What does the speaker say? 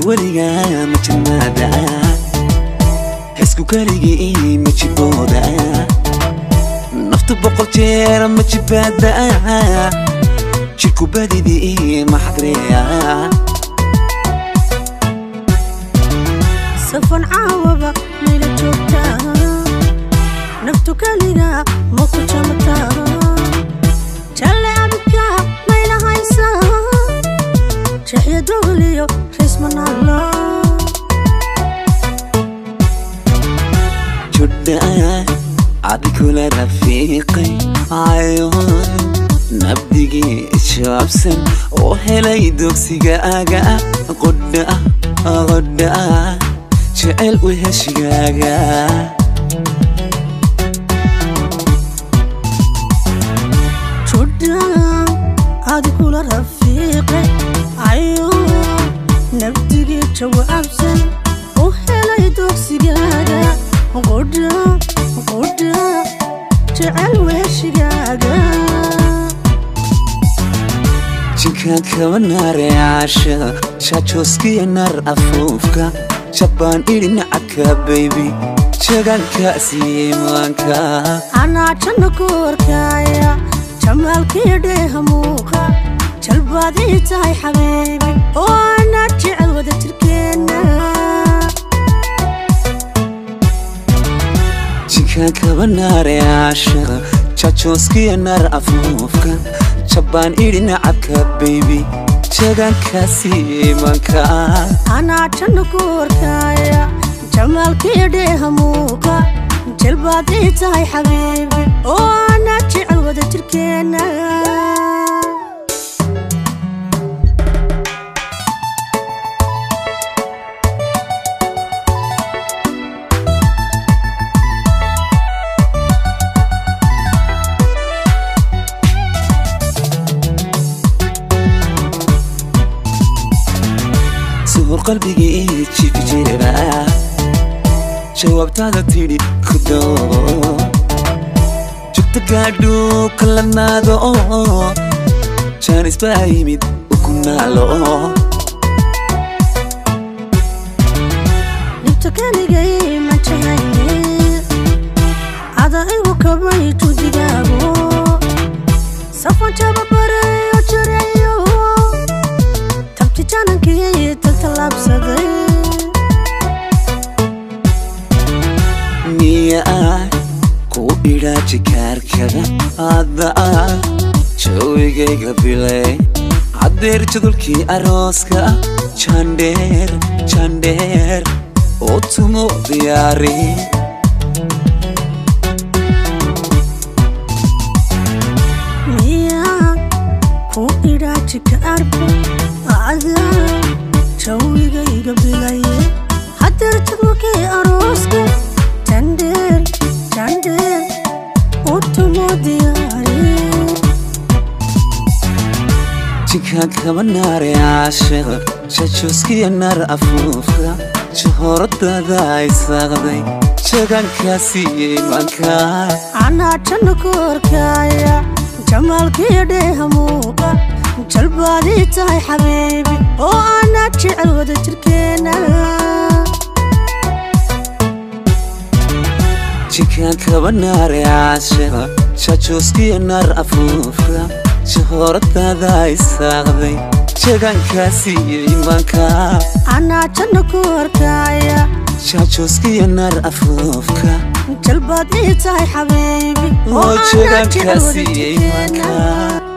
Weligaa ma jamaada, xisku keligii ma jibooda, naftu 100 jeer ma jibaada, jirku badidii ma xadreeya. Safan caawaba mayla joogtaa, naftu keliga ma ku jamataa, jalle abidka mayla haysaa, jexya dogliyo raysmanaala. Judha adi kula rafiiqay cayoon, nabdigii jawaabsan oo helay dogsigaaga, qodha qodha jecel weheshigaaga. Judha adi kula rafiiqay cayoon, nabdigii jawaabsan oo helay dogsigaaga, qodha qodha jecel weheshigaaga. Jinkaan kaba naare caashaqa, jaajooskiya naar afuufka, jabaan idhi nacabka baybi, jaganka siiyey maanka. Anaa janno ku arkaaya, jamaalkii dheeha muuqa, jalbaad ii tahay xabiibi, oo anaa jecel wada jirkeenna. Jinkaan kaba naare caashaqa, jaajooskiya naar afuufka, jabaan idhi nacabka baybi, jaganka siiyey maanka. Anaa janno ku arkaaya, jamaalkii dheeha muuqa, jalbaad ii tahay xabiibi, oo anaa jecel wada jirkeenna. Suhur qalbigii jifi jira, jawaabtaada tidhi ku doobo, jugta gaadhuu kalanaado, jaanis baa yimid ukunaalo. Dhibta keligay ma jahayne, ada igu kabay judigaago, safan jababarayo jarayo, tabti janankii taltallaabsaday. Miyaa ku idhaa jikaarkada hadda jawigayga bilay, haddeer jadulkii arooska jandheer jandheer oo tumo diyaari. Miyaa ku idhaa jikaarka ada jawigayga bilaye, haddeer jadwalkii arooska jandheer jandheer u tumo diyaari. Jinkaan kaba naare caashaqa, jajooskiya naar afuufka, jahoradada ay saaqday, jagankaa siiyey maanka. Anaa janno ku arkaaya, jamaalkii dheeha muuqa, jalbaad ii tahay xabiibi, oo anaa jecel wada jirkeenna. Jinkaan kaba naare caashaqa, jajooskiya naar afuufka, jahoradada ay saaqday, jagankaa siiyey maanka. Anaa janno ku arkaaya, Jajooskiya naar afuufka, jalbaad ii tahay xabiibi, oo oo anaa jagankaa jecel wada siiyey jirkeenna. Maanka.